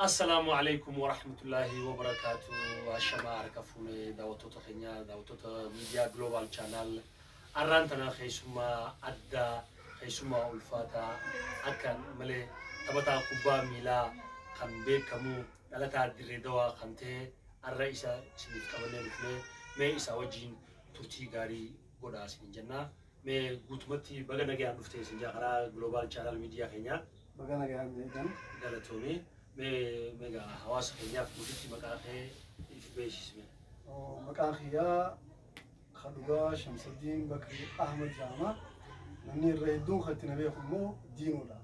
Assalaamu alaikum warahmatullaahi wabarakaatu. Ashamaa harka fuunee, daawwattoota keenya, daawwattoota miidiyaa Global Channel. Arraan tana keessummaa addaa, keessummaa ulfaataa akka malee, taphataa kubbaa miilaa kan beekamu, dhalataa Dirree Dawaa kan ta'e arra isa isiniif qabannee dhufnee, mee isa wajjin turtii gaarii godhaa isiniin jennaa. Mee guutumatti baga nagayaan dhufte isin jaa karaa Global Channel miidiyaa keenyaa. Baga nagaan eegan. Galatoomii. Mee meegaa hawaasa keenyaaf guututti maqaa kee if beeksisme. Maqaan kiyyaa Kadhugaa Shamsaddiin Bakrii Ahmad jedhama. Namni irra hedduun kan itti na beeku immoo Diinoodha.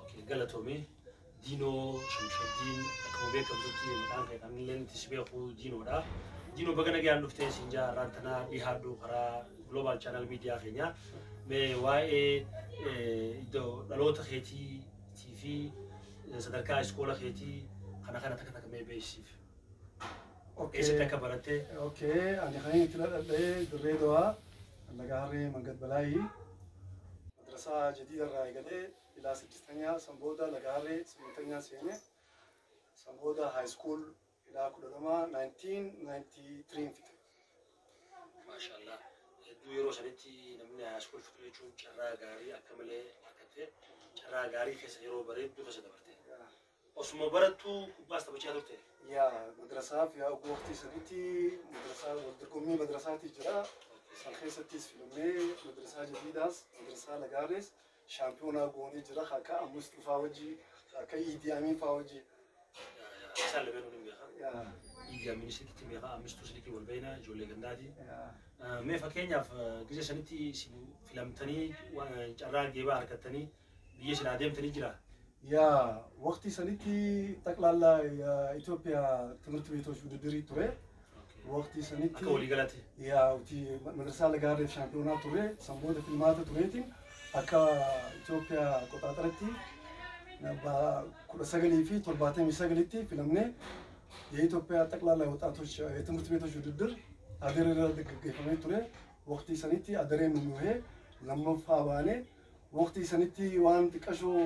Okay, galatoomii. Diinoo Shamshaddiin, akkuma beekamtutti maqaan kee kan illee itti si beeku Diinoodha. Diinoo, baga nagayaan dhuftee siin jaa. Arraan tanaa dhihaadhu karaa Global Channel Media keenyaa. Mee waa'ee iddoo dhaloota keetii fi sadarkaa iskoola keetii kana kana takka takka mee beeksisiif. Eessatti akka baratte? Okay, ani kan inni itti dhaladhee Dirree Dawaa, Laga Harree, Mangad Balaayii. Madrasaa Jadiida irraa eegalee ilaa ስድስተኛ, san booda Laga Harree ስምንተኛ seene. San booda high school ilaa 12, 1993 fixe. Maashaallah. Hedduu yeroo sanitti namni high school fixu jechuun carraa gaarii akka malee argatte. Carraa gaarii keessa, yeroo bareedduu keessa dabarte. Osuma barattuu kubbaas taphachaa turte. Yaa, madrasaaf yaa waqtii sanitti madrasaa wal dorgommii madrasaati jira. San keessattis filamnee madrasaa Jadiidaas, madrasaa Lagaarrees shaampiyoonaa goonee jira. Akka Ammistu faa wajji, akka Iidii Amiin faa wajji. Isaan lameenuu ni beeka. Yaa. Iidii Amiin sirriitti beeka. Ammistuu sirriitti wal beekna, ijoollee gandaati. Yaa. Mee fakkeenyaaf gisa sanitti isin filamtanii carraa geebaa argattanii biyya isin adeemtanii jira. ያ waqtii sanitti ጠቅላላ የኢትዮጵያ ትምህርት ቤቶች ውድድር ture. Waqtii sanitti Akka waliigalatti. Yaa, uti madrasaa Lagaarreef shaampiyoonaa ture. San booda filmaata tureetiin akka Itoophiyaa qoxaaxaratti 1979tti filamnee የኢትዮጵያ ጠቅላላ ወጣቶች የትምህርት ቤቶች ውድድር አደሬ irratti gaggeeffamee ture. Waqtii sanitti adareen nu mo'ee lammaffaa baanee. Waqtii sanitti waan xiqqashoo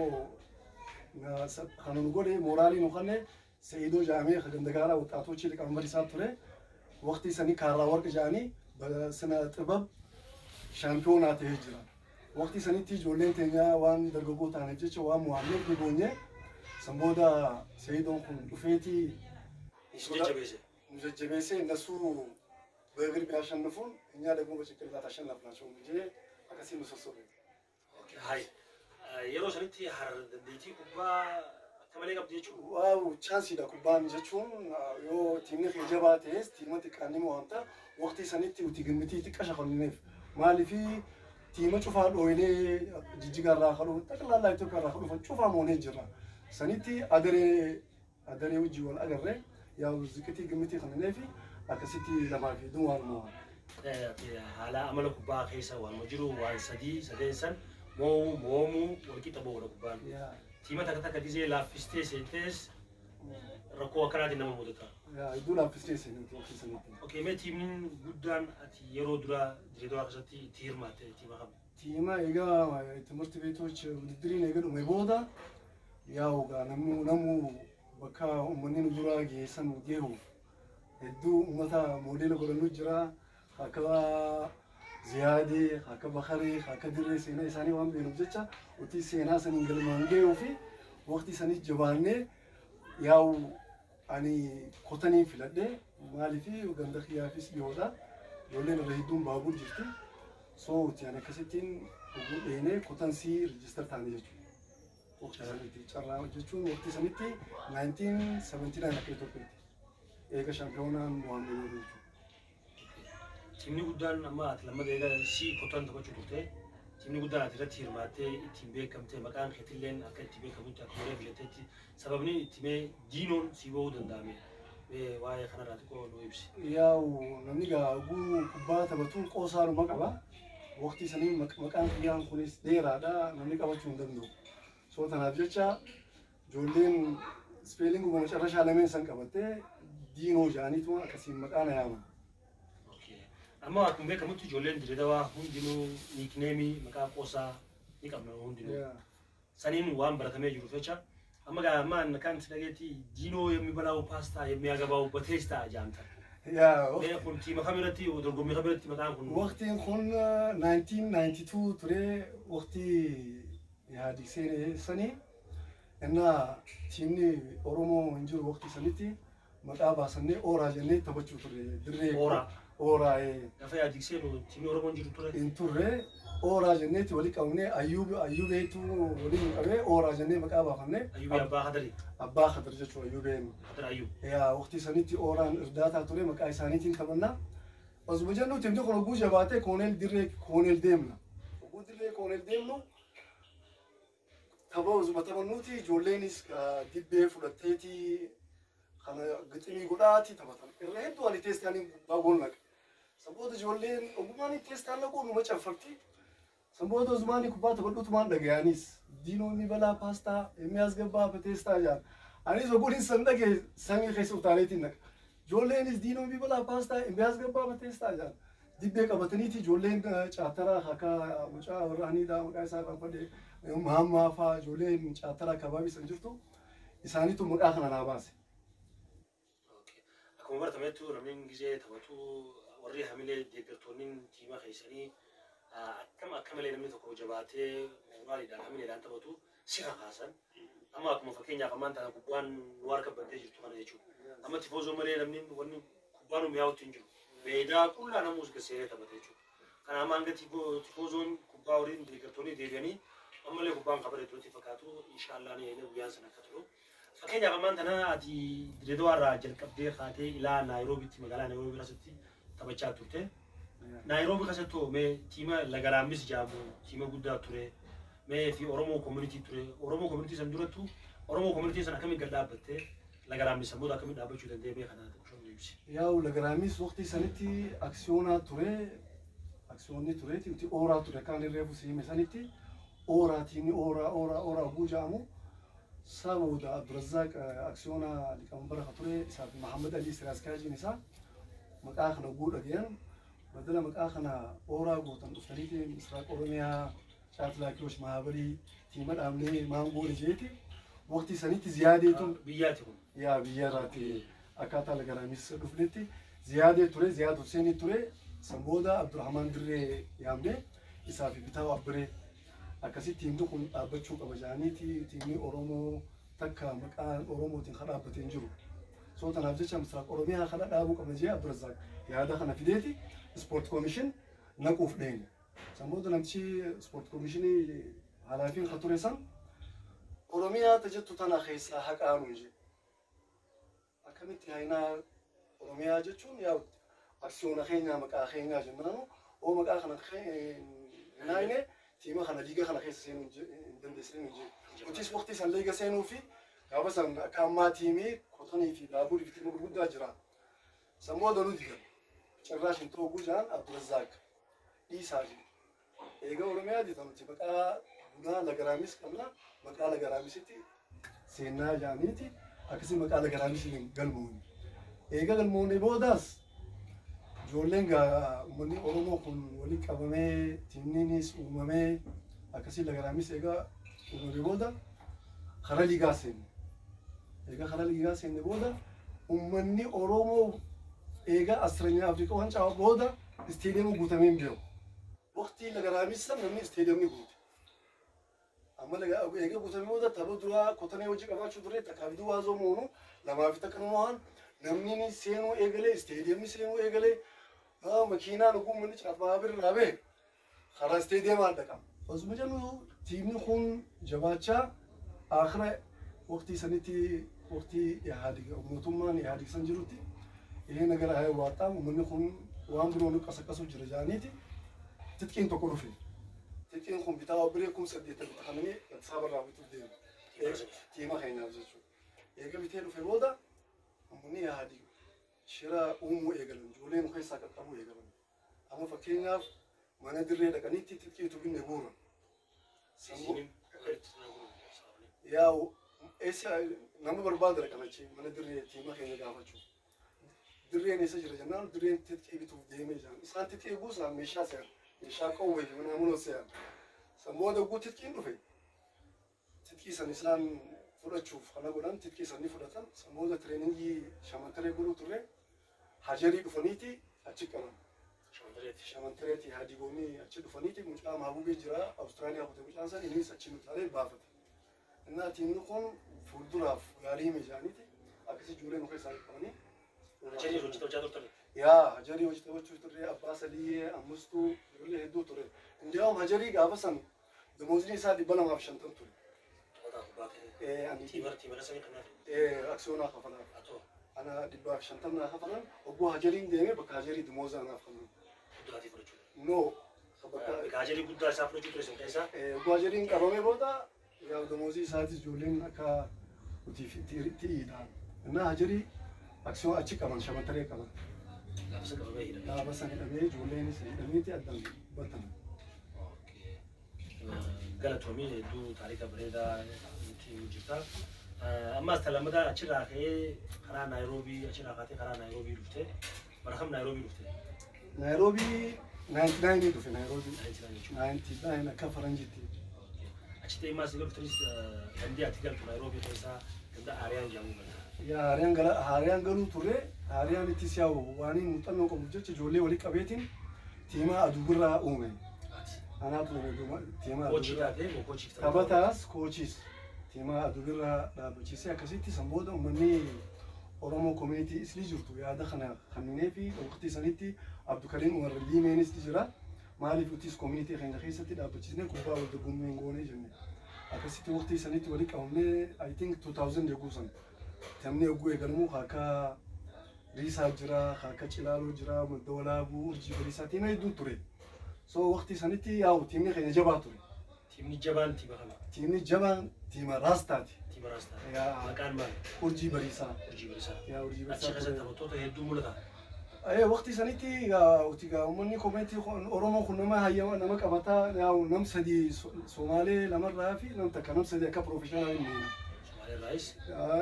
kan nu godhe, mooraalii nu kanne, Se'idoo jedhamee kan gandagaaraa ወጣቶች ሊቀመንበር isaa ture. Waqtii sanii kaarraa warqa jedhanii ስነ ጥበብ shaampiyoonaa ta'ee jira. Waqtii sanitti ijoolleen teenya waan dargaggoo ta'aniif jecha waan mo'anneef ni boonye. San booda Se'idoon kun dhufeetii Isin jajjabeesse. nu jajjabeessee, እነሱ በእግር ቢያሸንፉን እኛ ደግሞ በጭንቅላት አሸነፍናቸው እንጂ akkasii nu sossobe. Hai. Yeroo sanitti harar dandeettii kubbaa akka malee qabdi jechuudha. Waaw, chaansiidha kubbaan jechuun. Yoo tiimni kee jabaa ta'es tiima xiqqaan ni mo'amta. Waqtii sanitti uti gimmitii xiqqa shakallineef maaliifi tiima cufaa dhooyinee Jijjiga irraa kadhuuf, ጠቅላላ Itoophiyaa irraa kadhuufan cufaa moonee jirra. Sanitti adaree adaree wajjin wal agarre, yaa ziqitii gimmitii kanneefi akkasitti lamaa fi duwwaan mo'an. Haala amala kubbaa keessa waan jiru, waan sadii sadeen san mo'uu, mo'amuu, walqixa bo'uudha kubbaan. Tiima takka takka gisee laaffistee seentees rakkoo akkanaatiin nama mudata. Yaa, hedduu laaffistee seenuti waqtii sanitti. Okay, mee tiimni guddaan ati yeroo duraa Dirree Dawaa keessatti itti hirmaatte tiima kam? Tiima egaa ትምህርት ቤቶች ውድድሪin eega dhume booda, yaa'u gaa namu bakka uummanni nu duraa geessan geehuuf hedduu uummata moodeela godhannu jira. Akka Ziyaadee, akka Bakaree, akka Dirree, seenaa isaanii waan beeknuuf jecha utii seenaa saniin galmaan gahuu fi waqtii sanii jabaannee, yaa'u ani kotanii filadhee, maaliifi ganda kiyyaafis dhiyoodha. Ijoolleen irra hedduun baabur jirti. So uti ani akkasittiin oguu dheenee kotansii register taane jechuudha. Waqtii sanitti carraa jechuun waqtii sanitti 1979 akka Itoophiyaatti. Eega shaampiyoonaan mo'amne booda jechuudha. Tiimni guddaan amma ati lammata eega si kotan taphachuu turte. Tiimni guddaan ati irratti hirmaattee ittiin beekamte, maqaan keetilleen akka itti beekamutti akka malee filateetti, sababni itti mee Diinoon si ba'uu danda'ame. Mee waa'ee kanarraa xiqqoo nu ibsi. Yaa'u, namni gaa oguu kubbaa taphatu qoosaanuma qaba. Waqtii sanii maqaan kiyyaan kunis dheeraadha, namni qabachuu hin danda'u. So tanaaf jecha ijoolleen spelling መጨረሻ lameen san qabattee Diinoo jedhaniitu akkasiin maqaa na yaaman. Amma akkuma beekamutti ijoolleen Dirree Dawaa hundinuu nickname, maqaa qoosaa ni qabna hundinuu. Saniin waan baratamee jiruuf jecha Amma gaa ammaan kan si dhageetti Diinoo የሚበላው ፓስታ የሚያገባው በቴስታ jaamta. Yaa. Mee kun tiima kamirratti dorgommii kamirratti maqaan kun? Waqtiin kun 1992 ture, waqtii Ihaadig seene sanii innaa tiimni Oromoo hin jiru. Waqtii sanitti maqaa baasannee Ooraa jennee taphachuu ture dirree. Ooraa. Ooraa. Gaafa Ihaadig seenu tiimni Oromoo hin jiru ture. Hin turre. Ooraa jenneetti walii qabnee, Ayyuubeetu waliin qabee Ooraa jennee maqaa baafannee. Ayyuubee Abbaa Khadari. Abbaa Khadar jechuudha Ayyuubeen. Khadar Ayyuub. Yaa, waqtii sanitti Ooraan irdaataa ture, maqaa isaaniitiin taphannaa. Osuma jennu tiimni kun hogguu jabaatee Kooneel, dirree Kooneel deemna. Hogguu dirree Kooneel deemnu tapha osuma taphannuuti ijoolleenis dibbee fudhatteeti kana giximii godhaati taphatan. Irra hedduu ani teestaanii gubbaa gool naqa. Saboota ijoolleen ogummaan teestaan naquu numa canfarti. Saboota osumaanii kubbaa taphadhuutumaan dhagayaanis "Diinoo የሚበላ ፓስታ የሚያስገባ በቴስታ" jaan. Anis ogguun san dhagaye samii keessa utaaleetiin naqa. Ijoolleenis "Diinoo የሚበላ ፓስታ የሚያስገባ በቴስታ" jaan. Dibbee qabataniiti ijoolleen caataraa akka mucaa warraaniidha, maqaa isaa irraanfadhe, Mahammaa fa'aa, ijoolleen caataraa kabaabii san jirtu isaaniitu maqaa kana naa baase. Akkuma baratametti namni gizee taphatu warri hamilee deeggartoonni tiima keessanii akkam akka malee namni tokko jabaatee moraaliidhaan hamileedhaan taphatu si kakaasan. Amma akkuma fakkeenyaaf ammaan tana kubbaan nu harka baddee jirtu kana jechuudha. Amma tifoozoo malee namni wanni kubbaan nu mi'aawutti hin jiru. Meedaa qullaa namuus seenee taphate jechuudha. Kana amma hanga tifoozoon kubbaa waliin deeggartoonni deebi'anii ammallee kubbaan kabareetu nutti fakkaatu, inshaallah ni guyyaan sana akka turu. Fakkeenyaaf ammaan tana ati Dirreedawaa irraa jalqabdee kaatee ilaa Naayiroobitti, magaalaa Naayiroobii keessatti taphachaa turte. Naayiroobii keessatti mee tiima Lagaraammis jedhamu tiima guddaa ture. Mee fi Oromoo community ture. Oromoo community san durattu Oromoo community san akkamiin gad dhaabbatte? Lagaraammis san booda akkamiin dhaabbachuu danda'e? Mee kana xiqqoo ibsi. Yaa'u, Lagaraammis waqtii sanitti aksiyoonaa ture. Aksiyoonni tureeti nuti Ooraa ture kan reefu siime sanitti Ooraatiin Ooraa Ooraa Ooraa oguu jedhamu sabooda Abdurazzaaq aksiyoona liqamambara ka ture isaa fi Mahammad Ali Siraaskaajiin isaa maqaa kana oguu dhagayan, badala maqaa kana Ooraa gootan dhuftaniiti Misraaq Oromiyaa Caatlaakiyosh Maabarii tiima dhaabnee maangoon jeeti waqtii sanitti ziyaadeetu. Biyyaati kun. Yaa, biyyarraati akkaataa Lagaraamis dhufnetti Ziyaadee ture, Ziyaad Huseenii ture. San booda Abdurrahmaan Dirree yaamne, isaa fi Bitaa Abbiree akkasitti tiimni kun dhaabbachuu qaba jedhaniiti. Tiimni Oromoo takka maqaan Oromootiin kan dhaabbatee hin jiru. Soo tanaaf jecha Misraaq Oromiyaa kana dhaabuu qabna jee Abdurrazzaaq yaada kana fideeti sport commission naquuf dheenye. San booda namtichi sport komishinii halaafiin ka ture san "Oromiyaa tajettu tana keessaa haqaanu" jee. Akkamitti haynaa? Oromiyaa jechuun yaa aksiyoona keenya, maqaa keenyaa jennaanu, oo maqaa kana hin hayne tiima kana liiga kana keessa seenuu hin dandeessinu jee. Nutis waqtii san liiga seenuu fi gaafa san akka ammaa tiimii Kotanii fi Baaburii fi tiima gurguddaa jira. San booda nu digan. Cirraash hin ta'u jaan Abdurazzaaq dhiisaa jiru. Egaa Oromiyaa jedha nuti maqaa bunaa Lagaraamis qabna, maqaa Lagaraamisitti seennaa jaaniiti akkasii maqaa Lagaraamisiin galmoone. Egaa galmoone boodaas ijoolleen gaa uummanni Oromoo kun waliin qabamee tiimniinis uumamee akkasii Lagaraamis egaa uumame booda karaa liigaa seenne. Egaa karaa liigaa seenne booda uummanni Oromoo egaa አስረኛ Afrikaa ዋንጫ booda isteediyeemii guutamee hin beeku. Waqtii Lagaraamis san namni isteediyeemii guute. Amma egaa guutamee booda tapha duraa Kotanee hojii qabaachuu ture, takkaa fi duwwaa moonu 2 fi 1 mo'an, namni seenuu eegalee, isteediyeemii seenuu eegalee, makiinaan oguu uummanni caaffaa birraa ba'e karaa isteediyeemaan dhaqa. Osuma jennu tiimni kun jabaachaa akira waqtii sanitti waqtii Ihaadig mootummaan Ihaadig san jirutti ይሄ ነገር አያዋጣም፣ uummanni kun waan biroo nu qasaqasuu jira jedhaniiti titqiin tokko dhufe. Titqiin kun bitaa biree 8000 bitamanii Addis Ababarraa bituuf deemu. Tiima keenyaaf jechuudha. Eega bitee dhufe booda uummanni Ihaadig shira uumuu eegalan, ijoollee nu keessaa qaqqabuu eegalan. Amma fakkeenyaaf mana dirree dhaqaniitti titqiitu binne guuran. Yaa'u, eessa nama barbaada dhaqan achi mana dirree tiima keenya gaafachuu. Dirreen eessa jira jennaan, dirreen titqii bituuf deemee jiran. Isaan titqii guusan meeshaa se'an, meeshaa qawwee fi mana se'an. San booda guu titqiin dhufe. Titqii san isaan Fudhachuuf kana godhan titkii isaanii fudhatan sammooda tireeningii shamantaree godhuu turre hajarii dhufaniiti achi qaban. Shamantareeti. Shamantareeti hadigoonni achi dhufaniiti mucaa maabubee jira Awustiraaliyaa kute mucaan san innis achi nu taalee baafate. Innaa tiimni kun fuulduraaf gaarii mijaaniiti akkasii ijoollee nu keessaa qabanii. Hajarii hojii taphachaa turtan. Yaa hajarii hojii taphachuu turre abbaa sadiyyee ammastuu ijoollee hedduu ture. Indiyaawum hajarii gaafa san damoosni isaa 250 ture. Taphataa kubbaa kee. Ani Tiimara sanii kanaaf. Aksiyoonaa kafalaaf. Atoo Ana 150 naa kafalan ogguu hajariin deemee bakka hajarii damooza anaaf kennan. guddaatii fudhachuu. No bakka Bakka hajarii guddaa isaa fudhachuu ture sun keessaa. Ogguu hajariin qabamee booda yaa damoozii isaatis ijoolleen akka utiif itti Innaa hajarii aksiyoon achi qaban shamantaree qaban. Gaafasa qabamee hidhamee. Gaafa san hidhamee ijoolleenis hidhameeti addaan batan. Galatoomii hedduu taarika bareedaa nutti himu jirta. Ammas lammataa achirraa ka'ee karaa Naayiroobii achirraa kaatee karaa Naayiroobii dhufte. Bara kam Naayiroobii dhufte? Naayiroobii 99 dhufe Naayiroobii. 99 jechuudha. 99 akka faranjiitti. Achi ta'e ammas yeroo dhuftanis gandii ati galtu Naayiroobii keessaa ganda Aariyaan jedhamu galta. Yaa Haariyaan galuu turre Haariyaan ittis yaa'u waan muuxannoo qabuuf jecha ijoollee walii qabeetiin tiimaa aduu birraa uume. Ati Anaatu uume tiimaa aduu koochii birraa. taatee moo koochiif Taphataas koochiis tiimaa aduu birraa dhaabbachiisee akkasitti san booda uummanni Oromoo community islii jirtu yaada kana kanneenii fi waqtii sanitti Abdukariim Umar Liimeenis ni jira. Maaliif utis community keenya keessatti dhaabbachiisnee kubbaa wal dorgommii hin goone jenne. Akkasitti waqtii sanitti walii qabamnee I think 2000 yogguu san taphni yogguu eegalamuu akka Riisaa jira, akka Cilaaloo jira, Madda Walaabuu, Urjii Bariisaa tiima hedduun ture. So waqtii sanitti yaa'u tiimni keenya jabaa ture. Tiimni jabaan tiima kama? Tiimni jabaan tiima Raastaati. Tiima Raastaa. Yaa. Maqaan maali? Urjii Bariisaa. Urjii Bariisaa. Yaa Urjii Achi Bariisaa keessatti ture. taphattoota hedduu mul'ata. Waqtii sanitti uti gaa uummanni komeetii Oromoo kun nama hayyama nama qabataa yaa'u nam sadii Somaalee lamarraa fi nam takka nam sadii akka professional hin neena. Somaalee irraayis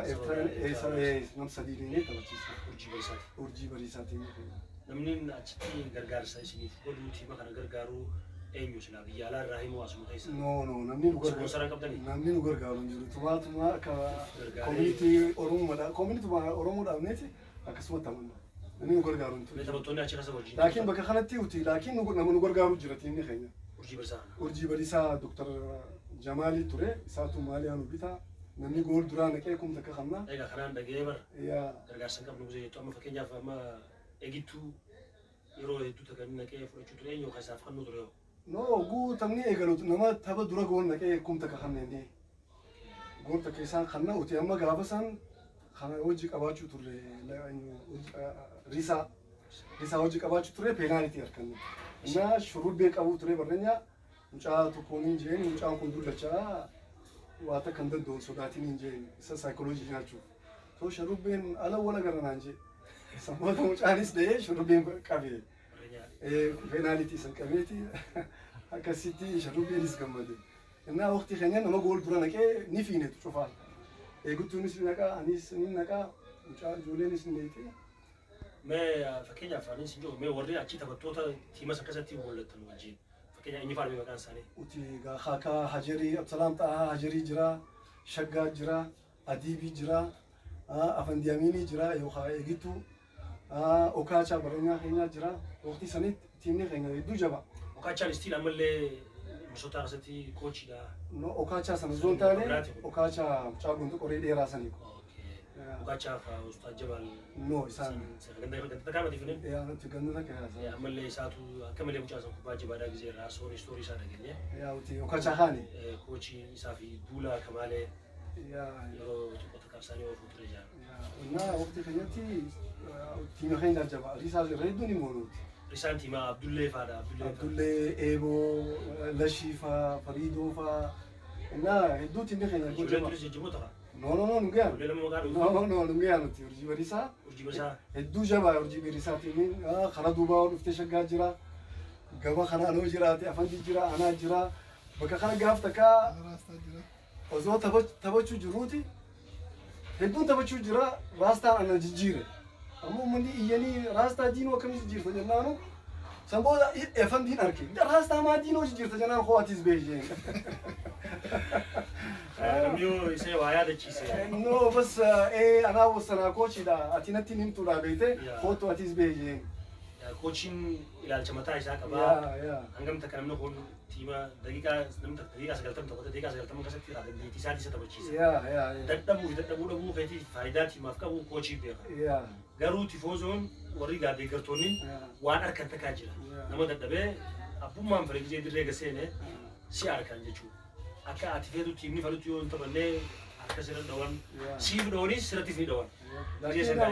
Eertiraan nam sadii neenee taphachiisa. Urjii Bariisaati. Urjii Bariisaa tiimni keenya. Namni achitti gargaarsa isiniif godhu tiima kana gargaaru eenyu silaa biyya alaa irraa himuu asuma keessa. No namni nu gargaaru. Ispoonsara qabdanii? Namni nu gargaaru hin jiru. Tumaa tumaa akka Gargaaree. community Oromoodha. Community Oromoo dhaabneeti akkasuma taphanna. Namni nu gargaaru hin Mee jiru. taphattoonni achi keessa wajjin. Laakiin bakka kanatti uti laakiin nama nu gargaaru jira tiimni keenya. Urjii Bariisaa kana. Urjii Bariisaa Dr. Jamaalii ture isaatu maaliyaa nu bitaa namni gool duraa naqee kum takka qabna. Egaa kanaan dhaga'ee bara Yaa gargaarsa hin qabnu jettu amma fakkeenyaaf amma eegittuu yeroo hedduu takka inni naqee fudhachuu ture eenyu keessaaf kannuu ture yoo. No guu taphni eegalu nama tapha dura gool naqee kum takka qabna gool takka isaan kanna uti amma gaafa isaan kana hojii qabaachuu turre risaa risaa hojii qabaachuu turre peenaalitii harkanne. Innaa shurubbee qabuu ture barreenya mucaa tokkoon hin jeen mucaan kun dullachaa waa takka hin danda'u sodaatiin hin jeen isa saayikoloojii nyaachuuf. So shurubbeen ala wal agarra naan jee. Sammoota mucaanis dha'ee shurubbeen qabee. Barreenya Peenaalitii san qabeeti akkasitti shurubbeenis gammade. Innaa waqtii keenya nama gool dura naqee ni fiinetu cufaa. Eeguttuunis ni naqaa, anis ni naqaa, mucaa ijoolleenis ni neeti. Mee fakkeenyaaf anis hin jiru mee warri achi taphattoota tiima san keessatti mul'atan wajjin fakkeenya eenyu fa'aa maqaan isaanii. Uti gaa Hajarii, Absalaam Xahaa Hajarii jira, Shaggaa jira, Adiibii jira, Afandiyamiinii jira yookaan Eegittuu, Okaachaa Baranyaa keenyaa jira. Waqtii sanitti tiimni keenya hedduu jaba. Okaachaan istiil ammallee Minisootaa keessatti koochiidha. No Okaachaa sana osoo hin taane Okaachaa mucaa guntu qoree dheeraa sanii. Okaachaa fa Ustaad Jabal. No isaan. Ganda takkaa mati finin. Yaa nuti ganda takka yaa. Ammallee isaatu akka malee mucaa san kubbaa jabaadhaa gisee irraa soorii istoorii isaa dhageenye. Yaa uti Okaachaa kaani. Koochii isaa fi Duulaa Kamaalee Yaa yeroo xiqqoo takkaaf isaanii oofuu ture jaa. እና waqtii keenyatti tiima keenya jaba risaa irra hedduun ni moonuuti. Risaan tiimaa Abdullee fa'aadha. Abdullee. Abdullee, Eeboo, Lashii faa, Fariidoo faa. እና hedduu tiimni keenya hedduu Ijoolleen jaba. turis jajjaboo ta'a. No no no nu gahan. Ijoollee lama maqaa No dhufu. no nu gahan nuti urjii bariisaa. Urjii Bariisaa. Hedduu jabaa urjii bariisaa tiimiin karaa duubaa ol dhuftee shaggaa jira. Gama kana anoo jiraate afandi jira anaa jira. Bakka kana gaaf takkaa osoo taphachuu jiruuti hedduun taphachuu jira raastaan ana jijjiire. Ammoo uummanni iyyanii raastaa diinuu akkamii jijjiirta jennaanu San booda efandiin arke. Raastaa maa diinoo jijjiirta jennaan koo atis beekee. Namni yoo isa waa yaadachiise. No bas anaa wasanaa koochiidha ati natti himtuudha beekte kootu atis beekee. Koochiin ilaalcha mataa isaa qabaa. Hangam takka namni kun tiima daqiiqaa namni takka daqiiqaa 90 taphata daqiiqaa 90 keessatti dandeettii isaatii isa taphachiisa. Dadhabuu fi dadhabuu dhabuu keetii faayidaa tiimaaf qabu koochii beeka. Garuu tifoozoon warri deeggartoonni waan harkan takkaa jira. Nama dadhabee abbummaan fedhe gisee dirree gaseene si harkan jechuudha. Akka ati feetu tiimni fedhutti yoo hin taphannee akka sirra dhawan siif dhawanis sirrattis ni dhawan.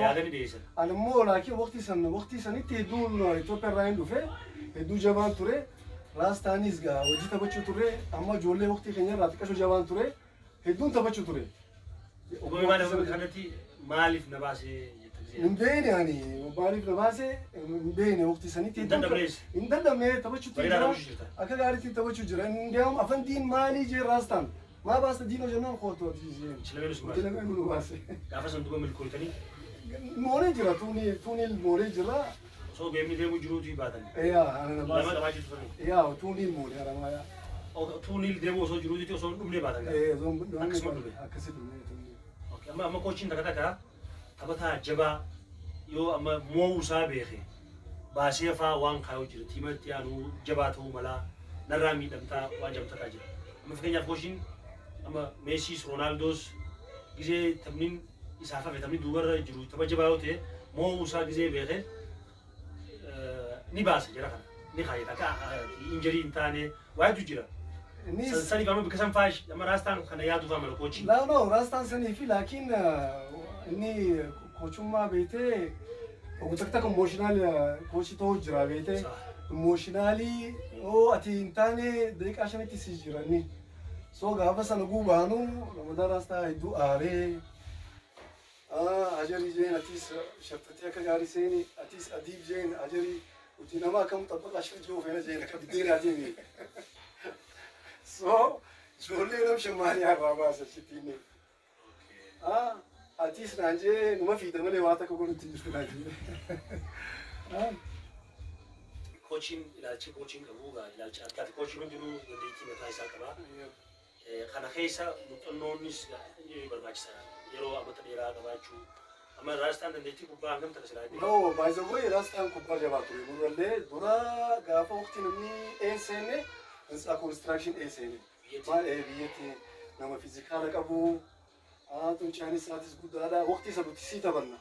Yaada ni dhiyeessan. Ani immoo laakiin waqtii sanitti hedduun Itoophiyaa irraa hin dhufe hedduu jabaan ture. Raastaanis gaa hojii taphachuu ture amma ijoollee waqtii keenya irraa xiqqashoo jabaan ture hedduun taphachuu ture. Kanatti maaliif na baasee jetta? Hin beekne ani maaliif na baasee hin beekne waqtii sanitti. Hin dadhabnees. Hin dadhabne taphachuu jira. Akka gaariitti taphachuu jira. Indiyaam afan diin maalii jee raastaan. Maa baasta diinoo jennaan kootu ati jeen. Chilameen Chilameen nu baase. Gaafa san duuba milkooytanii. Mooree jira tuuniil mooree jira. Osoo geemni deemuu jiruutii baatan. Yaa ana na baase. Lama taphaa jirtu sana. Yaa tuuniil mooree haramaa yaa. Tuuniil deemuu osoo jiruutii osoo hin dhumnee baatan. Akkasuma dhume. Akkasi dhume. Amma amma koochiin takka takka taphataa jabaa yoo amma mo'uu isaa beeke baasee faa waan kaayuu jira tiimatti aanuu jabaa ta'uu malaa narraa miidhamtaa waan jedhamu takkaa jira. Amma fakkeenyaaf koochiin amma Meesiis Roonaaldooos gisee taphni isaaf hafe taphni duubarra jiru tapha jabaa yoo ta'e mo'uu isaa gisee beeke ni baasa jara kana ni kaayata akka injarii hin taane waayatu jira. Saniif amma bikka san faash amma raastaan kana yaadu faa mala koochiin. Laa no raastaan sanii fi laakiin inni koochummaa beetee obbo takka takka imooshinaal koochii ta'uu jira beetee imooshinaalii oo ati hin taane daqiiqaa 5tti si jira inni. So gaafa sana guubaanu Ramadan raastaa hedduu aaree ajarii jeen atis shartatee akka gaarii seeni atis adiib jeen ajarii uti nama akkam xabbaqa shir jiru feena jeen akka biddeenaatiin. So ijoollee nam shamaanii har'aa baasa achitti inni. Atis naan jee numa fiida malee waa takka godhutti jirtu naan jee. Koochiin ilaalcha koochiin qabu ilaalcha addaati. Koochiin hundinuu dandeettii mataa isaa qaba. Kana keessa muuxannoonnis barbaachisaadha. Yeroo amata dheeraa qabaachuu. Amma raastaan dandeettii kubbaa hangam takka silaa? No, by the way, raastaan kubbaa jabaa ture. Durallee dura gaafa waqtii namni eeseenne ህንፃ ኮንስትራክሽን ኤሴኒ maal biyyatti nama fiizikaala qabu ጡንቻን isaatis guddaadha waqtii isa nuti sii taphanna.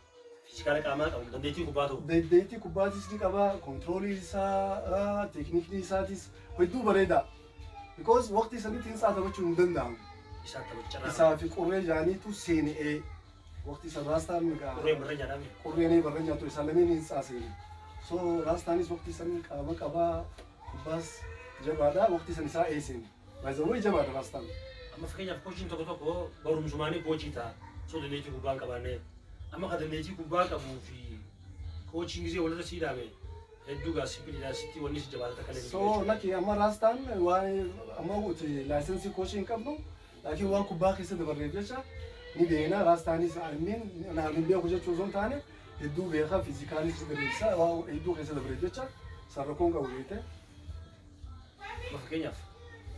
Fiizikaala qaamaa qabu dandeettii kubbaa ta'u. Dandeettii kubbaatis ni qaba kontiroolii isaa teeknikni isaatis hedduu bareeda. Because waqtii sanitti ህንፃ taphachuun hin danda'amu. Isaa taphachaa. Isaa fi qorree jaaniitu seenee waqtii isa raastaan Qorreen barra nyaadhaame. Qorreen barra nyaatu isaa lameen ህንፃ seene. So raastaanis waqtii san qaama qabaa kubbaas jabaadha waqtii san isaa eeseen. Baay'ee jabaadha raastaan. Amma fakkeenyaaf koochiin tokko tokko barumsumaanii koochii ta'a. Osoo dandeettii kubbaa hin qabaanne. Amma ka dandeettii kubbaa qabuu fi koochiin gisee walirra sii dhaame hedduu gaa sibiilidhaa sitti wanni si jabaata takka illee. So laki amma raastaan waan amma uti laayisensii koochii hin qabnu laakiin waan kubbaa keessa dabarreef jecha ni beekna raastaanis inni naan hin beeku jechuu osoo hin taane hedduu beeka fiizikaalis dabareessa waan hedduu keessa dabarreef jecha sarrakkoon qabu beekte. Amma fakkeenyaaf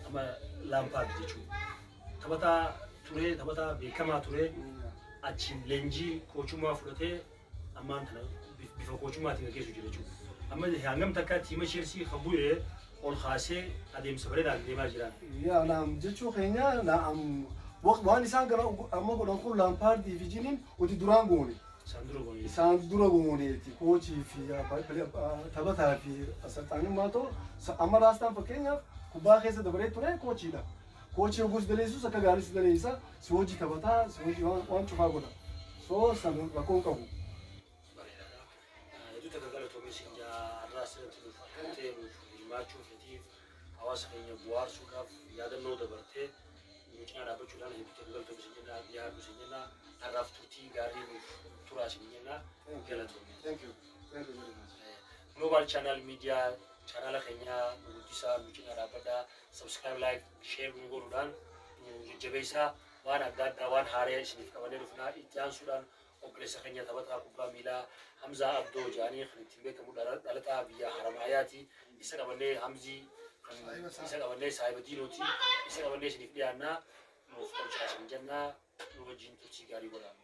amma Laampaard jechuudha. Taphataa turee taphataa beekamaa turee achiin leenjii koochummaa fudhatee ammaan tana bifa koochummaatiin gaggeessu jira jechuudha. Amma hangam takka tiima Cheelsii kan bu'ee ol kaasee adeemsa bareedaan deemaa jira. Yaa naam jechuu keenya naam waan isaan gara amma godhan kun Laampaardii fi Jiniin uti duraan goone. Isaan dura goone. Isaan dura gooneeti koochii fi taphataa fi asalxaanummaa ta'u amma raastaan fakkeenyaaf kubbaa keessa dabaree ture koochiidha. Koochii hogguu si daleessus akka gaarii si daleessa si hojii taphataa si hojii waan cufaa godha. So san rakkoon qabu. Bareedaadha. Hedduu takka galatoomii siin jaa har'aa asirratti nuuf argamtee nuuf hirmaachuu feetiif hawaasa keenya bu'aarsuudhaaf yaadannoo dabartee nu cinaa dhaabbachuudhaan hedduu takka galatoomii siin jenna dhiyaadhu siin jenna har'aaf turtii gaarii nuuf turaa siin jenna galatoomii. Thank you. Thank you very much. Global Channel Media chaanala keenya nu guddisaa nu cinaa dhaabbadhaa subscribe like share nu godhuudhaan nu jajjabeessaa waan adda addaa waan haaraa isiniif qabannee dhufnaa itti aansuudhaan Obboleessa keenya taphataa kubbaa miilaa Hamzaa Abdoo jedhanii kan ittiin beekamu, dhalataa biyya Haramaayaati. Isa qabannee, Hamzii kan isa qabannee, saahiba diinooti. Isa qabannee isiniif dhiyaannaa, nuuf qolchaa isin jennaa, nu wajjin turtii gaarii godhaa.